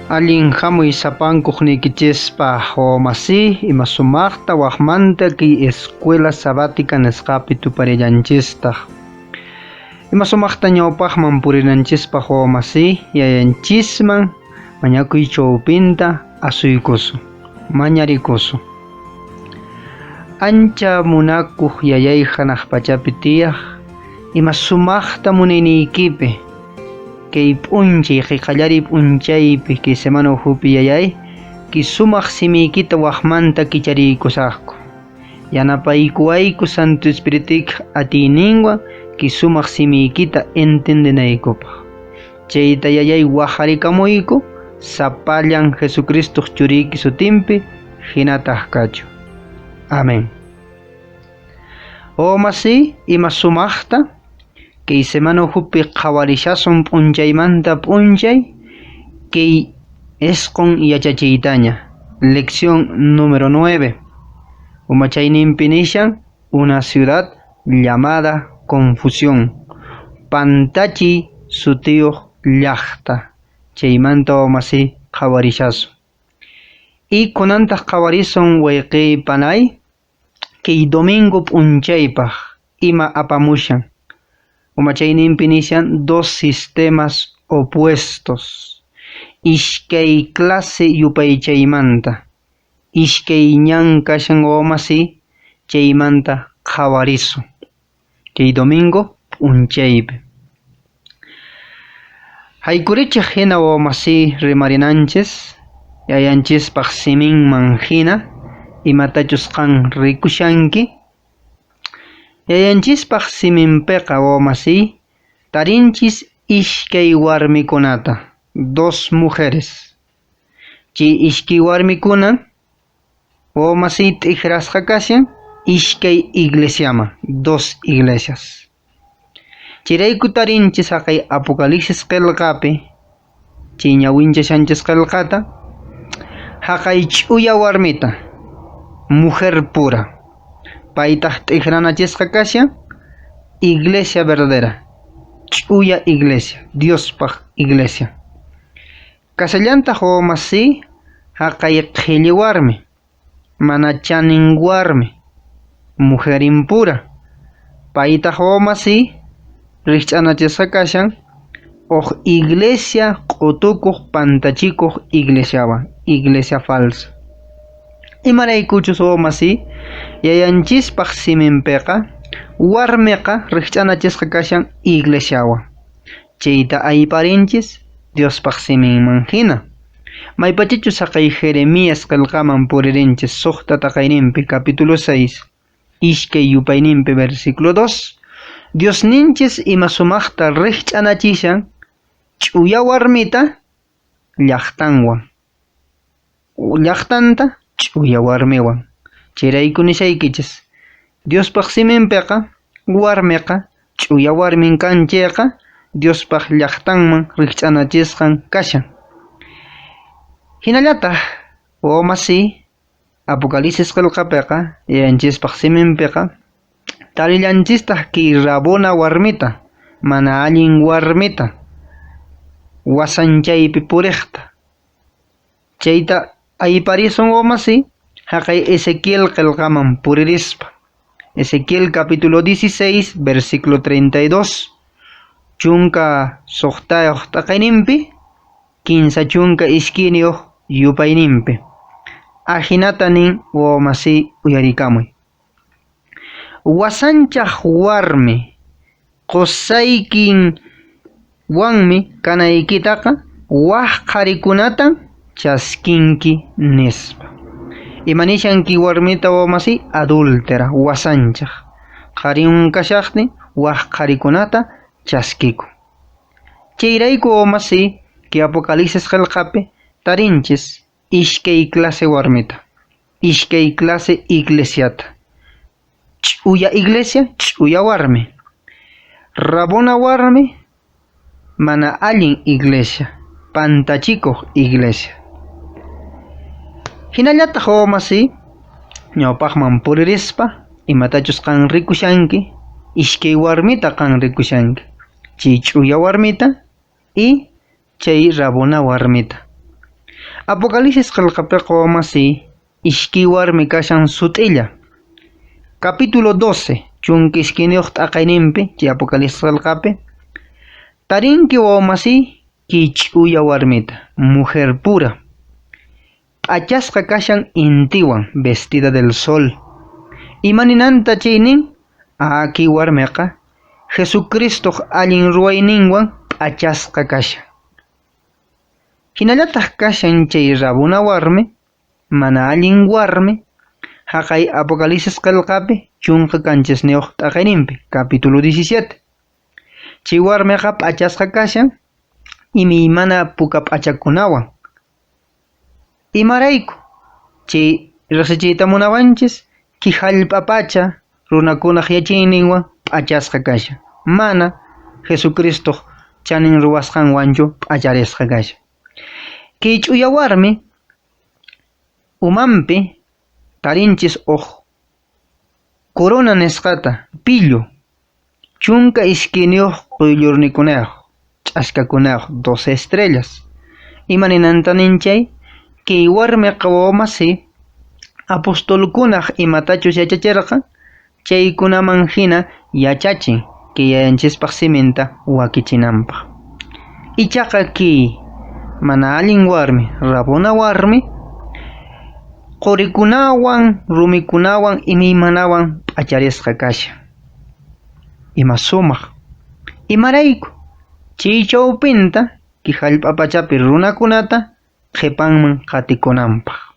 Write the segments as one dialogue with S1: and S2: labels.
S1: Allin hamuy sapankuqniykichispaq wawamasi ima sumaqta waqmanta kay escuela sabática nisqapi tuparillanchistaq. Ima sumaqta ñawpaqman purinanchispaq wawamasi yayanchisman mañakuy chawpinta asuykusun, mañarikusun. Ancha munakuq yayay hanaq pachapi tiyaq ima sumaqta munayniykipi kay p'unchay kay qallariy p'unchaypi kay semana ukhupi yayay kay sumaq simiykita waqmanta kichariykusaqku. Yanapaykuwayku Santo Espirituykaq atiyninwan kay sumaq simiykita entendinaykupaq. Chayta yayay waqarikamuyku sapallan Jesucristoq churiyki sutinpi hinataq kachu. Amén. Wawamasi ima sumaqta kay semana ukhupi qhawarishasun p'unchaymanta p'unchay kay isqun yachachiytaña. Lección número 9. Umachayninpi nishan una ciudad llamada Confusión. Pantachiy sutiyuq llaqta. Chaymanta wawamasi qhawarishasun. Y kunantaq qhawarisun wayqiy panay kay domingo p'unchaypaq ima apamushan. Umachayninpi nishan dos sistemas opuestos. Iskay clase yupaychaymanta. Iskay ñan kashan wawamasi chaymanta qhawarisun. Kay domingo p'unchaypi. Haykurichiq hina wawamasi rimarinanchis yayanchispaq siminman hina imatachus qan rikushanki. Yayanchispaq siminpiqa wawamasi tarinchis iskay warmikunata, dos mujeres. Chay iskay warmikuna wawamasi t'ikrasqa kashan iskay iglesiaman, dos iglesias. Chayrayku tarinchis haqay Apocalipsis qillqapi chay ñawinchashanchis qillqata haqay ch'uya warmita, mujer pura. Paytaq t'ikranachisqa kashan iglesia verdadera, ch'uya iglesia, Diospaq iglesia. Kashallantaq wawamasi haqay qhilli warmi, mana chanin warmi, mujer impura. Paytaq wawamasi rikch'anachisqa kashan huk iglesia q'utukuq pantachikuq iglesiawan, iglesia falsa. Imaraykuchus wawamasi yayanchispaq siminpiqa warmiqa rikch'anachisqa kashan iglesiawan. Chayta ayparinchis Diospaq siminman hina. Maypachichus haqay Jeremías qillqaman puririnchis suqta taqayninpi capítulo 6 iskay yupayninpi versículo 2 Diosninchis ima sumaqta rikch'anachishan ch'uya warmita llaqtanwan. Llaqtanta ch'uya warmiwan. Chayrayku nishaykichis Diospaq siminpiqa warmiqa ch'uya warmin kanchayqa Diospaq llaqtanman rikch'anachisqan kashan. Hinallataq wawamasi Apocalipsis qillqapiqa yayanchispaq siminpiqa tarillanchistaq kay rabona warmita, mana allin warmita, wasanchaypi puriqta. Chayta ayparisun wawamasi haqay Ezequiel qillqaman puririspa. Ezequiel capítulo 16, versículo 32. Chunka suqtayuq t'aqayninpi, kinsa chunka iskayniyuq yupayninpi. Ahinata nin wawamasi uyarikamuy. Wasanchaq warmi qusaykin wanmi kanaykitaqa waq qharikunata chaskinki nispa. Imanishanki warmita wawamasi adúltera wasanchaq qhariwan kashaqtin waq qharikunata chaskikun. Chayrayku wawamasi kay Apocalipsis qillqapi tarinchis iskay clase warmita, iskay clase iglesiata. Ch'uya iglesia, ch'uya warmi. Rabona warmi, mana allin iglesia, pantachikuq iglesia. Hinallataq wawamasi ñawpaqman puririspa imatachus qan rikushanki, iskay warmita qan rikushanki. Chay ch'uya warmita y chay rabona warmita. Apocalipsis qillqapiqa wamasi iskay warmi kashan sut'illa. Capítulo 12, 12 t'aqayninpi, chay Apocalipsis qillqapi, tarinki wamasi kay ch'uya warmita, mujer pura. P'achasqa kashan intiwan, vestida del sol. Ima ninanta chay nin? Kay warmiqa Jesucristoq allin ruwayninwan p'achasqa kashan. Hinallataq kashan chay rabona warmi, mana allin warmi, haqay Apocalipsis qillqapi 17 t'aqayninpi, capítulo 17. Chay warmiqa p'achasqa kashan imaymana puka p'achakunawan. Imarayku chay riqsichiyta munawanchis kay hallp'a pacha runakunaq yachayninwan p'achasqa kashan, mana Jesucristoq chanin ruwasqanwanchu p'acharisqa kashan. Kay ch'uya warmi umanpi tarinchis uq corona nisqata, pillu, 12 quyllurnikunayuq, ch'askakunayuq, 12 estrellas. Ima ninanta nin chay? Kay warmiqa wawamasi apostolkunaq imatachus yachachirqan, chaykunaman hina yachachin kay yayanchispaq siminta wakichinanpaq. Ichaqa kay mana allin warmi, rabona warmi, qurikunawan, rumikunawan, imaymanawan p'acharisqa kashan. Ima sumaq. Imarayku chay chawpinta kay hallp'a pachapi runakunata qhipanman qatikunanpaq.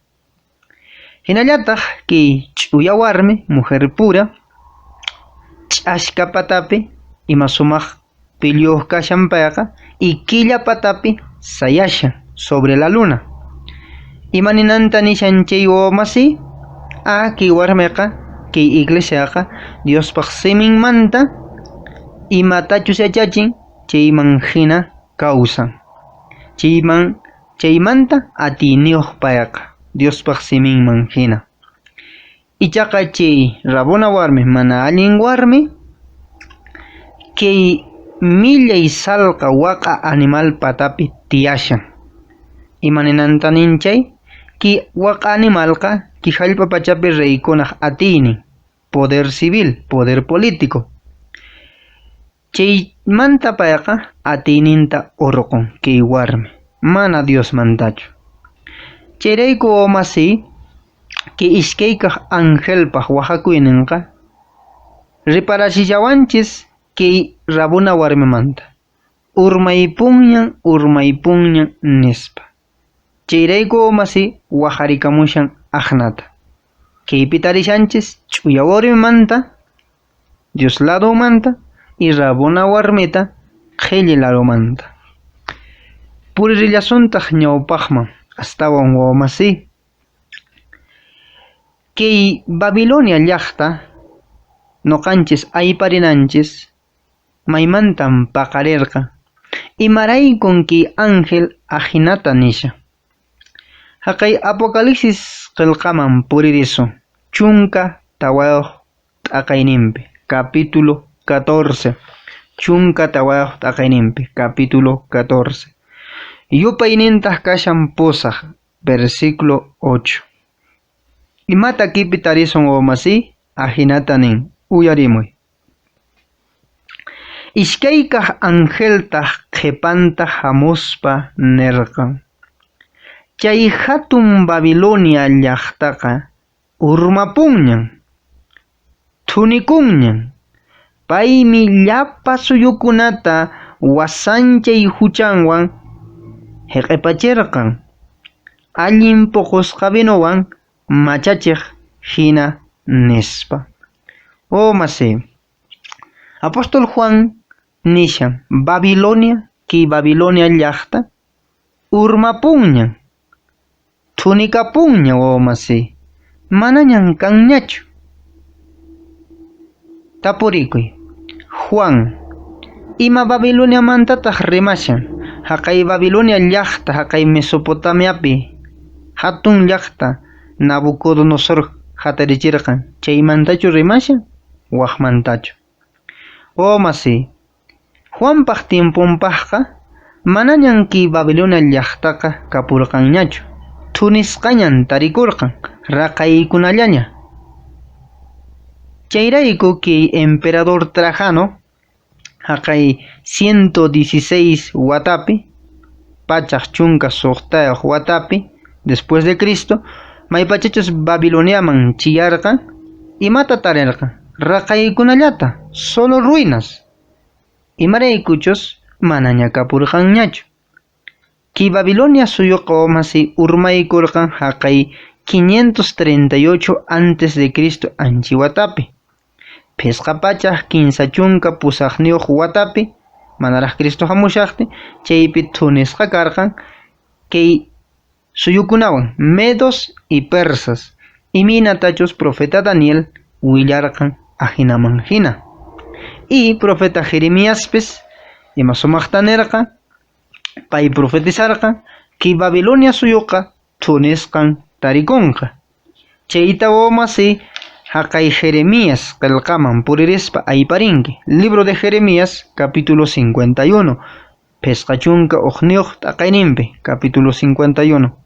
S1: Hinallataq kay ch'uya warmi, mujer pura, ch'aska patapi ima sumaq pilluyuq kashan payqa, y killa patapi sayashan sobre la luna. Ima ninanta nishan chay wawamasi? Kay warmiqa, kay iglesiaqa Diospaq siminmanta imatachus yachachin chayman hina kawsan. Chaymanta atiyniyuq payqa Diospaq siminman hina. Ichaqa chay rabona warmi, mana allin warmi, kay millay salqa waqa animal patapi tiyashan. Ima ninanta nin chay? Kay waqa animalqa kay hallp'a pachapi reykunaq atiynin, poder civil, poder político. Chaymanta payqa atiyninta urqun kay warmi, mana Diosmantachu. Chayrayku wawamasi kay iskaykaq angelpaq waqakuyninqa riparashillawanchis kay rabona warmimanta. Urmaypunñan, urmaypunñan nispa. Chayrayku wawamasi waqarikamushan aqnata. Kaypi tarishanchis ch'uya warmimanta, Dios ladomanta, y rabona warmita qhilli ladomanta. Puririllasuntaq ñawpaqman astawan wawamasi. Kay Babilonia llaqta noqanchis ayparinanchis maymantan paqarirqa. Imaraykun kay ángel ajinata nisha. Haqay Apocalipsis qillqaman puririsun 14 t'aqayninpi, capítulo 14. 14 t'aqayninpi, capítulo 14. Yupaynintaq kashan 8, versículo 8. Imata kipi tarisun wawamasi? Ajinata nin, uyarimuy. Iskaykaq angeltaq qhipanta hamuspa nirqan: Chay hatun Babilonia llaqtaqa urmapunñan, thunikunñan. Paymi llapa suyukunata wasanchay huchanwan hiq'ipachirqan, allin puqusqa vinowan machachiq hina nispa. Oh, masi. Apóstol Juan nishan Babilonia, kay Babilonia llaqta urmapunñan, thunikapunña wawamasi, manañan kanñachu. Tapurikuy, Juan, ima Babiloniamantataq rimashan? Haqay Babilonia llaqta, haqay Mesopotamiapi hatun llaqta Nabucodonosor hatarichirqan, chaymantachu rimashan? Waqmantachu. Oh, masi, Juanpaq tiemponpaqqa manañan kay Babilonia llaqtaqa kapurqanñachu. Thunisqañan tarikurqan, raqaykunallaña. Chayrayku kay emperador Trajano haqay 116 watapi, 116 watapi, después de Cristo, maypachachus Babiloniaman chiyarqan, imata tarirqan? Raqaykunallata, solo ruinas. Imaraykuchus manaña kapurqanñachu. Kay Babilonia suyuqa masi urmaykurqan haqay 538 antes de Cristo anchi watapi. 538 watapi, manaraq Cristo hamushaqtin, chaypi thunisqa karqan kay suyukunawan medos y persas, imaynatachus profeta Daniel willarqan ajinaman hina. Y profeta Jeremiaspis ima sumaqta nirqan, pay profetizarqan kay Babilonia suyuqa thunisqan tarikunqa. Chayta wawamasi haqay Jeremías qillqaman puririspa ayparinki. Libro de Jeremías, capítulo 51. 51 t'aqayninpi, capítulo 51.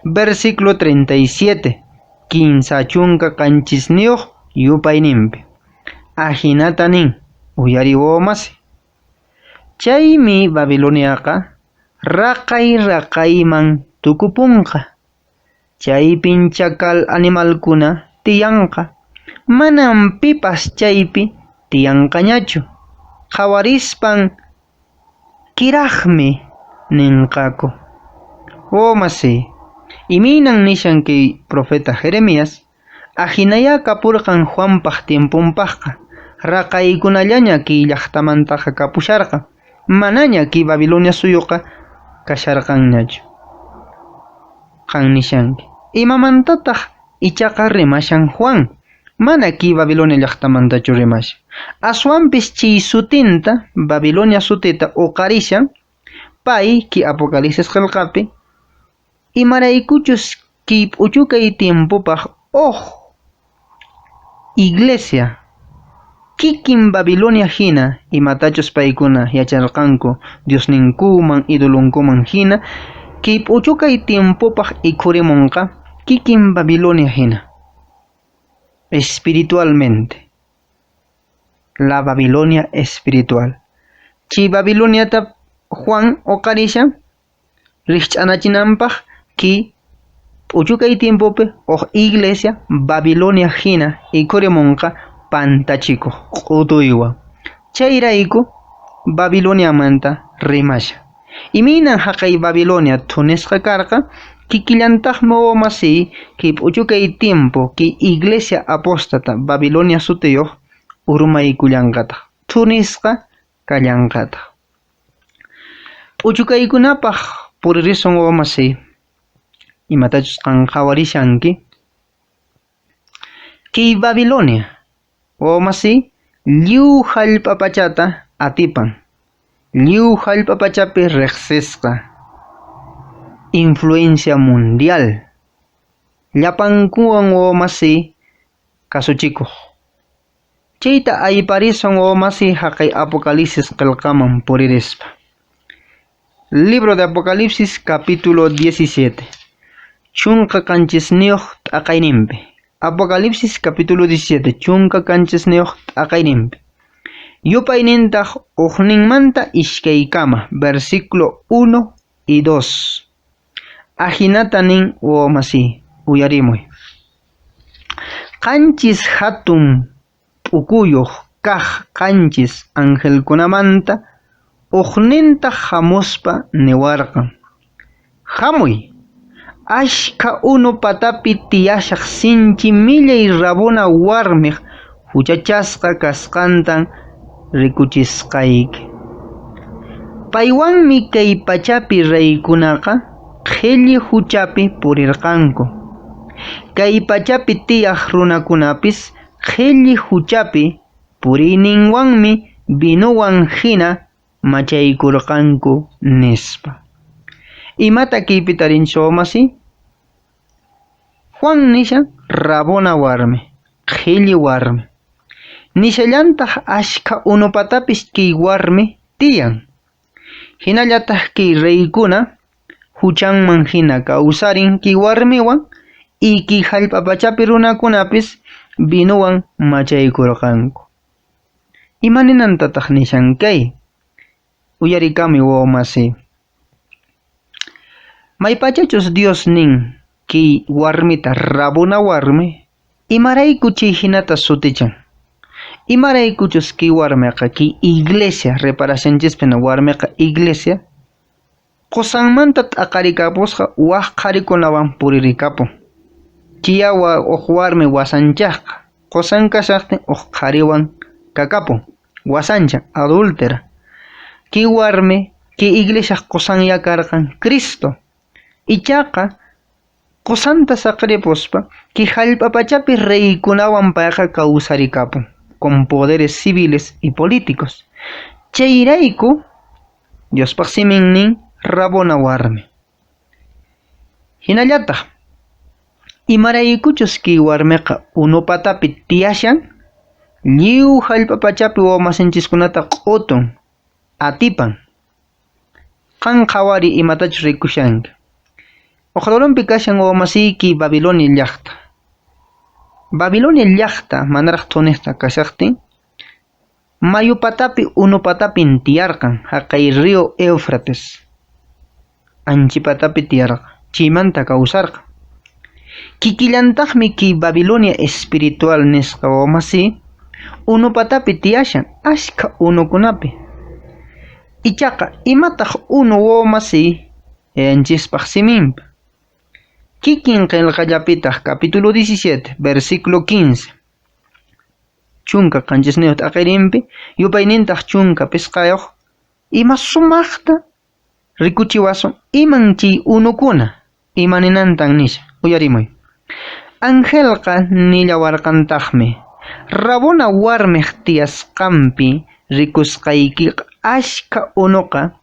S1: Versículo 37. 37 yupayninpi. Ajinata nin, uyari wawamasi. Chaymi Babiloniaqa raqay raqayman tukupunqa. Chaypin chakal animalkuna tiyanqa. Manam pipas chaypi tiyanqañachu. Qhawarispan kiraqmi ninqaku. Wawamasi, imaynan nishan kay profeta Jeremías, ajinaya kapurqan Juanpaq tiemponpaqqa. Raqaykunallaña kay llaqtamantaqa kapusharqan. Manaña kay Babilonia suyuqa kasharqanñachu. Qan nishanki. Imamantataq ichaqa rimashan Juan? Mana kay Babilonia llaqtamantachu rimashan. Aswanpis chay sutinta, Babilonia sutita uqarishan, pay kay Apocalipsis qillqapi, imaraykuchus kay p'uchukay tiempopaq huk iglesia kikin Babilonia hina imatachus paykuna yacharqanku diosninkuman idolonkuman hina, kay p'uchukay tiempopaq ikhurimunqa kikin Babilonia hina. Espiritualmente. La Babilonia espiritual. Chay Babiloniata Juan uqarishan rikch'anachinanpaq kay p'uchukay tiempopi huk iglesia Babilonia hina ikhurimunqa pantachikuq q'utuywan. Chayrayku Babiloniamanta rimashan. Imaynan haqay Babilonia thunisqa karqa, kikillantaqmi wawamasi kay p'uchukay tiempo kay iglesia apóstata Babilonia sutiyuq urmaykullanqataq, thunisqa kallanqataq. P'uchukaykunapaq puririsun wawamasi, imatachus qan qhawarishanki. Kay Babilonia wawamasi lliw hallp'a pachata atipan. Lliw hallp'a pachapi riqsisqa. Influencia mundial. Llapankuwan wawamasi kasuchikuq. Chayta ayparisun wawamasi haqay Apocalipsis qillqaman puririspa. Libro de Apocalipsis capítulo 17. 17 t'aqayninpi. Apocalipsis capítulo 17. 17 t'aqayninpi. Yupaynintaq uqninmanta iskaykama, versículo 1 y 2. Ajinata nin wawamasi, uyarimuy. Qanchis hatun p'ukuyuq kaq qanchis angelkunamanta uqnintaq hamuspa niwarqan: Hamuy, ashkha unu patapi tiyashaq sinchi millay rabona warmiq huchachasqa kasqantan rikuchisqayki. Paywanmi kay pachapi reykunaqa qhilli huchapi purirqanku. Kay pachapi tiyaq runakunapis qhilli huchapi puriyninwanmi vinowan hina machaykurqanku nispa. Imata kaypi tarinchis wawamasi? Juan nishan rabona warmi, qhilli warmi. Nishallantaq ashkha unupatapis kay warmi tiyan. Hinallataq kay reykuna huchanman hina kawsarin kay warmiwan y kay hallp'a pachapi runakunapis vinowan machaykurqanku. Ima ninantataq nishan kay? Uyarikamuy wawamasi. Maypachachus Dios nin kay warmita rabona warmi, imarayku chay hinata sutichan? Imaraykuchus kay warmiqa kay iglesia, reparashanchispina warmiqa iglesia, qusanmanta t'aqarikapusqa wak qharikunawan puririkapun. Chiyawa uq warmi wasanchaqqa, qusan kashaqtin uq qhariwan kakapun, wasancha, adúltera. Kay warmi, kay iglesia qusanya karqan Cristo. Ichaqa qusanta saqripuspa kay hallp'a pachapi reykunawan payqa kawsarikapun con poderes civiles y políticos. Chayrayku Diospaq simin nin rabona warmi. Hinallataq imaraykuchus kay warmiqa unupatapi tiyashan, lliw hallp'a pachapi wawamasinchiskunata q'utun, atipan. Qan qhawari imatachus rikushanki. Uqrurunpi kashan wawamasiyki Babilonia llaqta. Babilonia llaqta manaraq thuniqta kashaqtin, mayu patapi unu patapin tiyarqan, haqay río Éufrates. Anchi patapi tiyarqan, chaymanta kawsarqan. Kikillantaqmi kay Babilonia espiritual nisqa wawamasi unu patapi tiyashan, ashka unukunapi. Ichaqa imataq unu wawamasi yayanchispaq siminpa. Kikin qillqallapitaq capítulo 17, versículo 15. 17 t'aqirinpi, yupaynintaq 15 ima sumaqta rikuchiwasun iman chay unukuna, ima ninantan nisha, uyarimuy. Angelqa nillawarqantaqmi, rabona warmiq tiyasqanpi rikusqaykiqa ashka unuqa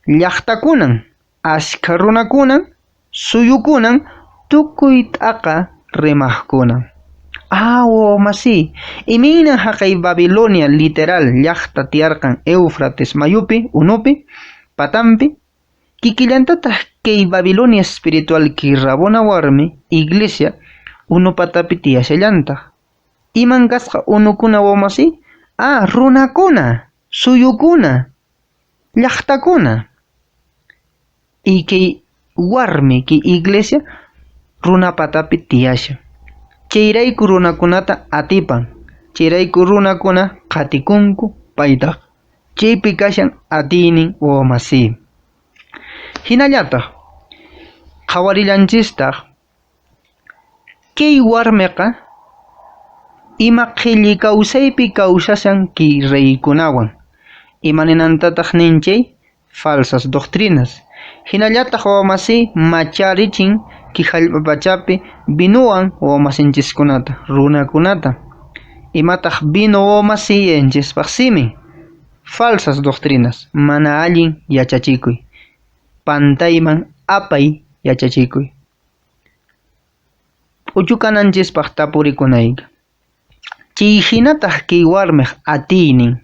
S1: llaqtakunan, ashka runakunan, suyukunan, tukuy t'aqa rimaqkunan. Ah, wawamasi, imaynan haqay Babilonia literal llaqta tiyarqan Éufrates mayupi, unupi, patampi, kikillantataq kay Babilonia espiritual kay rabona warmi, iglesia, unu patapi tiyashallantaq. Iman kasqa unukuna wawamasi? Ah, runakuna, suyukuna, llaqtakuna. Y kay warmi, kay iglesia, runa patapi tiyashan. Chayrayku runakunata atipan. Chayrayku runakuna qatikunku paytaq. Chaypi kashan atiynin wawamasi. Hinallataq qhawarillanchistaq kay warmiqa ima qhilli kawsaypi kawsashan kay reykunawan. Ima ninantataq nin chay? Falsas doctrinas. Hinallataq wawamasi macharichin kay hallp'a pachapi vinowan wawamasinchiskunata, runakunata. Imataq vino wawamasi yanchispaq simin? Falsas doctrinas, mana allin yachachikuy, pantayman apay yachachikuy. P'uchukananchispaq tapurikunayki. Chay hinataq kay warmiq atiynin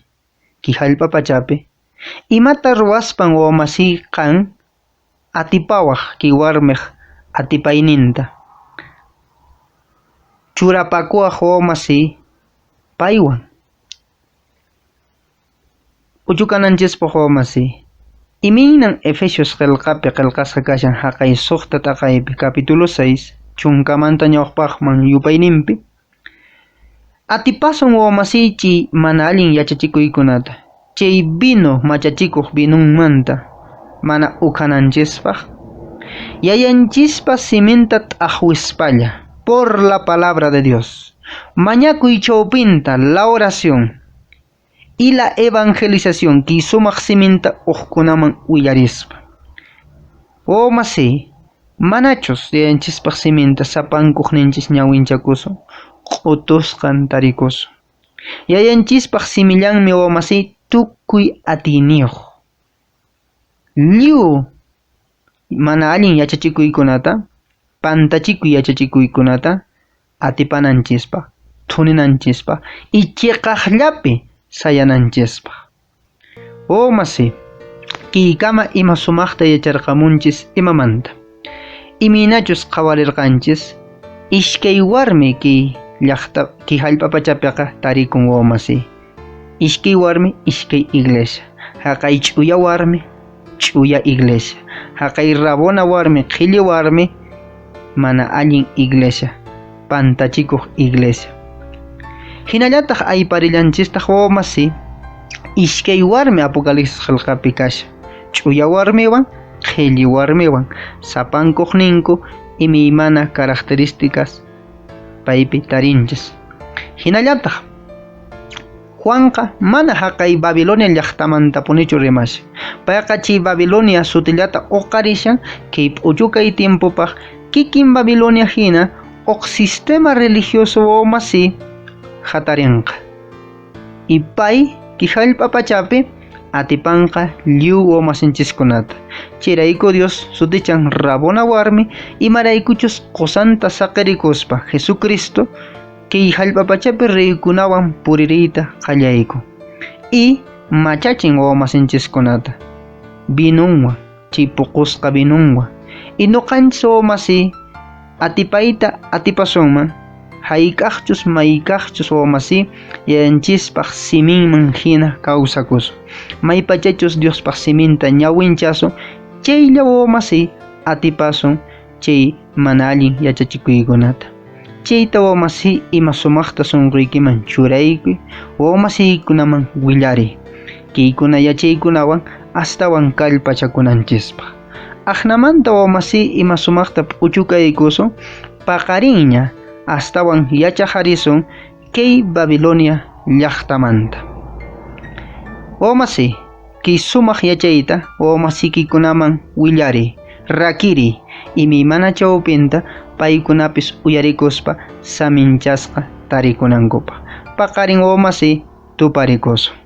S1: kay hallp'a pachapi, imata ruwaspan wawamasiqan atipawaq kay warmiq atipayninta. Churapakuwaq wawamasi paywan. P'uchukananchispaq wawamasi, imaynan Efesios qillqapi qillqasqa kashan haqay suqta t'aqaypi, capítulo 6, chunkamanta ñawpaqman yupayninpi. Atipasun wawamasichi mana allin yachachikuykunata, chay vino machachikuq vinunmanta mana ukhananchispaq, yayanchispa siminta t'aqwispalla, por la palabra de Dios. Mañakuy chawpinta la oración y la evangelización kay sumaq siminta uqkunaman willarispa. Wawamasi, manachus yayanchispaq siminta sapankuqninchis ñawinchakusun, q'utusqan tarikusun. Yayanchispaq simillanmi wawamasi tukuy atiyniyuq. Lliw mana allin yachachikuykunata, pantachikuy yachachikuykunata atipananchispaq, thuninanchispaq y chiqaqllapi sayananchispaq. Wawamasi, Kiykama ima sumaqta yacharqamunchis imamanta. Imaynachus qhawarirqanchis, iskay warmi kay llaqta kay hallp'a pachapiqa tarikun wawamasiy. Iskay warmi, iskay iglesia. Haqay ch'uya warmi, ch'uya iglesia. Haqay rabona warmi, qhilli warmi, mana allin iglesia, pantachikuq iglesia. Hinallataq ayparillanchistaq wawamasi, iskay warmi Apocalipsis qillqapi kashan. Ch'uya warmiwan, qhilli warmiwan, sapankuqninku imaymana características paypi tarinchis. Hinallataq Juanqa mana haqay Babilonia llaqtamantapunichu rimashan. Payqa chay Babilonia sutillata uqarishan kay p'uchukay tiempopaq kikin Babilonia hina uq sistema religioso wawamasi hatarinqa. Y pay kay hallp'a pachapi atipanqa lliw wawamasinchiskunata. Chayrayku Dios sutichan rabona warmi imaraykuchus qusanta saqirikuspa Jesucristo kay hallp'a pachapi reykunawan puririyta qallayku. Y machachin wawamasinchiskunata vinunwan, chay puqusqa vinunwan. Y nuqanchis wawamasi atipayta atipasunman hayk'aqchus mayk'aqchus wawamasi yayanchispaq siminman hina kawsakusun. Maypachachus Diospaq siminta ñawinchasun, chaylla wawamasi atipasun chay mana allin yachachikuykunata. Chayta wawamasi ima sumaqta sunquykiman churaykuy, wawamasiykunaman willariy. Kaykuna yachaykunawan astawan kallpachakunanchispaq. Aqnamanta wawamasi ima sumaqta p'uchukaykusun, paqarinña astawan yachaqarisun kay Babilonia llaqtamanta. Wawamasi, kay sumaq yachayta wawamasiykunaman willariy, rakiriy, imaymana chawpinta paykunapis uyarikuspa saminchasqa tarikunankupaq. Paqarin wawamasi tuparikusun.